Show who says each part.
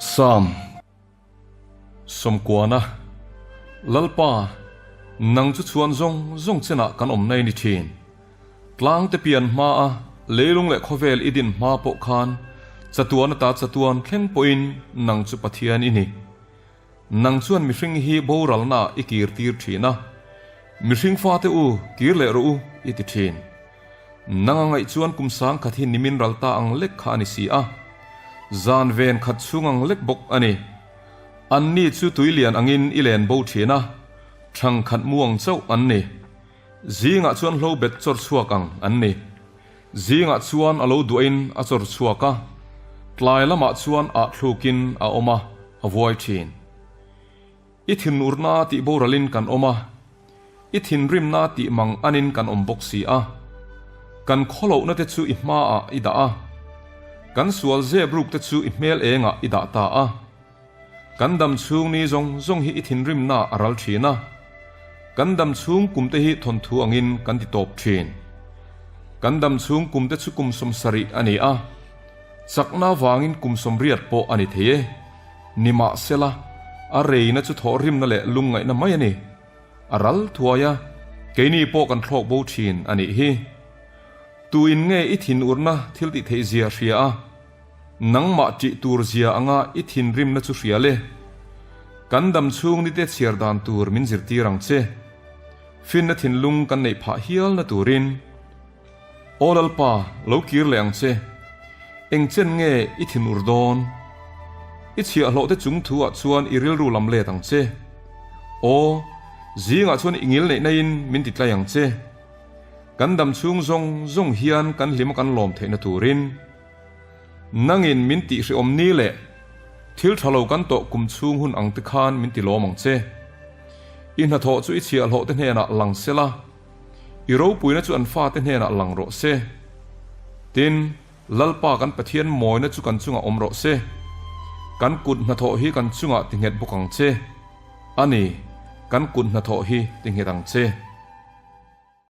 Speaker 1: Psalm Sawmkuana, Lalpa, nang chu chhuan zawng zawng chenah kan awm nai ni thin. Tlang te pian hma a, leilung leh khawvel i din hma pawh khan chatuan ata chatuan thleng pawhin nang chu Pathian i ni. Nang chuan mihring hi boralna i kir tir thin a, mihring fate u kir leh rawh u i ti thin. Nang a ngaih chuan kum sang khat hi nimin ral ta ang lek kha a ni si a, zan ven khat chhung ang lek bawk a ni. Anni chu tui lian angin i len bo thin a, thang khat mu ang chauh an ni. Zingah chuan hlo bet chawr chhuak ang an ni. Zingah chuan a lo duahin a chawr chhuak a, tlai lamah chuan ah thlukin a awm a, a vuai thin. I thinurna tih boralin kan awm a, i thinrimna tih mang anin kan awm bawk si a. Kan khawlohna te chu i hmaah i dah a, kan sual zep ruk te chu i hmel engah i dah ta a. Kan dam chhung ni zawng zawng hi i thinrimna a ral thin a, kan dam chhung kum te hi thawnthu angin kan ti tawp thin. Kan dam chhung kum te chu kum 70 a ni a, chakna vangin kum 80 pawh a ni thei e. Nimahsela, a reina chu thawhrimna leh lungngaihna mai a ni. A ral thuai a, keini pawh kan thlawk bo thin a nih hi. Tu in nge i thinurna thil tih theih zia hria a, nangmah ṭih tur zia anga i thinrimna chu hria le. Kan dam chhung nite chhiar dan tur min zirtir ang che. Finna thinlung kan neih phah hialna turin. Aw Lalpa, lo kir leh ang che. Eng chen nge i thinur dawn? I chhiahhlawh te chung thu ah chuan i rilru lam let ang che. Aw, zingah chuan i ngil neih naiin min ti tlai ang che. Kan dam chhung zawng zawng hian kan hlim a kan lawm theihna turin. Nangin min tih hrehawm ni leh thil tha lo kan tawh kum chhung hun ang te khan min ti lawm ang che. I hnathawh chu i chhiahhlawh te hnenah lang sela. I ropuina chu an fate hnenah lang rawh se. Tin, Lalpa kan Pathian mawina chu kan chungah awm rawh se. Kan kut hnathawh hi kan chungah ti nghet bawk ang che. A ni, kan kut hnathawh hi ti nghet ang che.